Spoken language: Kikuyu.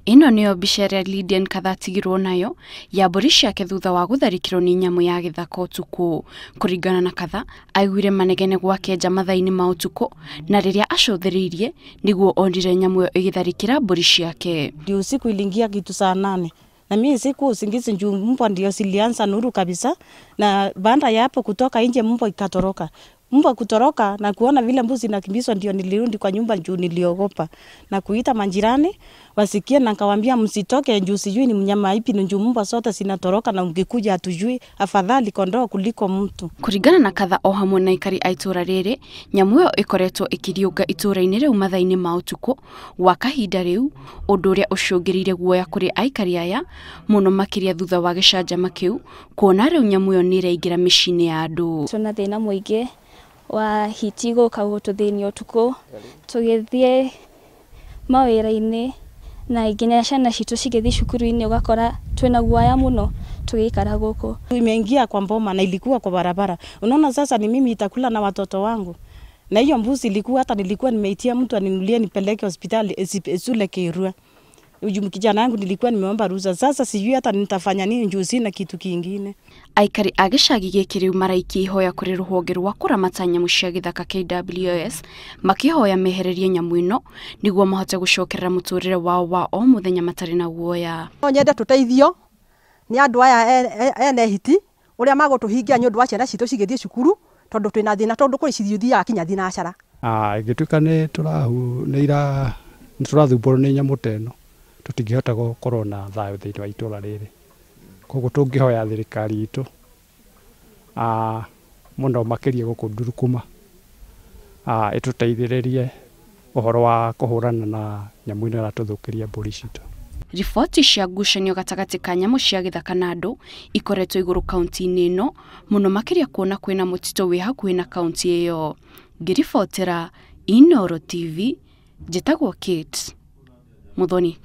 Ĩno nĩyo mbica ĩrĩa Lydian Katha atigirwo nayo ya mbũri ciake thutha wa gũtharĩkĩrwo nĩ nyamũ ya gĩthaka ũtukũ. Kũringana na Katha, aiguire manegene gwake nja mathaa-inĩ ma ũtukũ na rĩrĩa acũthĩrĩirie nĩguo onire nyamũ ĩyo ĩgĩtharĩkĩra mbũri ciake. Ndio usiku iliingia kitu saa 8 na mimi siku usingizi juu mbwa ndio zilianza nuru kabisa, na baada ya hapo kutoka nje mbwa ikatoroka. Mbwa kutoroka na kuona vile mbuzi inakimbizwa, ndio nilirudi kwa nyumba juu niliogopa na kuita majirani wasikie, na nikawaambia msitoke juu sijui ni mnyama ipi, juu mbwa zote zinatoroka na mkikuja hatujui, afadhali kondoo kuliko mtu. Kũringana na Katha o hamwe na aikari a itũra rĩrĩ, nyamũ ĩyo ĩkoretwo ĩkĩriũnga itũra-inĩ rĩu mathaa-inĩ ma ũtukũ gwa kahinda rĩu, ũndũ ũrĩa ũcũngĩrĩirie guoya kũrĩ aikari aya mũno makĩria thutha wa gĩcanjama kĩu kuona rĩu nyamũ ĩyo nĩ ĩraingĩra mĩciĩ-inĩ ya andũ. Tuna thĩna mũingĩ wa hiti gũka gũtũthĩnia ũtukũ tũgĩthiĩ mawĩra-inĩ na nginya ciana citũ cigĩthiĩ cukuru-inĩ ũgakora twĩna guoya mũno tũgĩikara gũkũ. Imeingia kwa mboma na ilikuwa kwa barabara. Unaona sasa ni mimi itakula na watoto wangu. Na hiyo mbuzi ilikuwa hata nilikuwa nimeitia mtu aninunulie nipeleke hospitali Sule Kirua. Uju kijana yangu nilikuwa nimeomba ruhusa. Sasa sijui hata nitafanya nini juu sina kitu kingine. Aikari a gĩcagi gĩkĩ rĩu maraikia ihoya kũrĩ rũhonge rwa kũramata nyamũ cia gĩthaka KWS makĩhoya mehererie nyamũ ĩno nĩguo mahote gũcokerera mũtũrĩre wao wa o mũthenya matarĩ na guoya. No nyende tũteithio nĩ andũ aya ene hiti ũrĩa magũtũhingia nĩ ũndũ wa ciana citũ cigĩthiĩ cukuru tondũ twĩna thĩna tondũ kũrĩ cithiaga kinya thinacara. Ĩngĩtuĩka nĩ tũrathumbũrwo nĩ nyamũ ta ĩno tũtingĩhota gũkorwo na thayũ thĩinĩ wa itũra rĩrĩ. Koguo tũngĩhoya thirikari itũ mũno makĩria gũkũ Ndurukuma ĩtũteithĩrĩrie ũhoro wa kũhũrana na nyamũ ĩno ĩratũthũkĩria mbũri citũ. Riboti cia ngucanio gatagatĩ ka nyamũ cia gĩthaka na andũ ikoretwo igũrũ kaunti-inĩ ĩno mũno makĩria kuona kwĩna mũtitũ wĩ hakuhĩ na kaunti ĩyo. Ngĩribotera Inooro TV, njĩtagwo Kate Muthoni.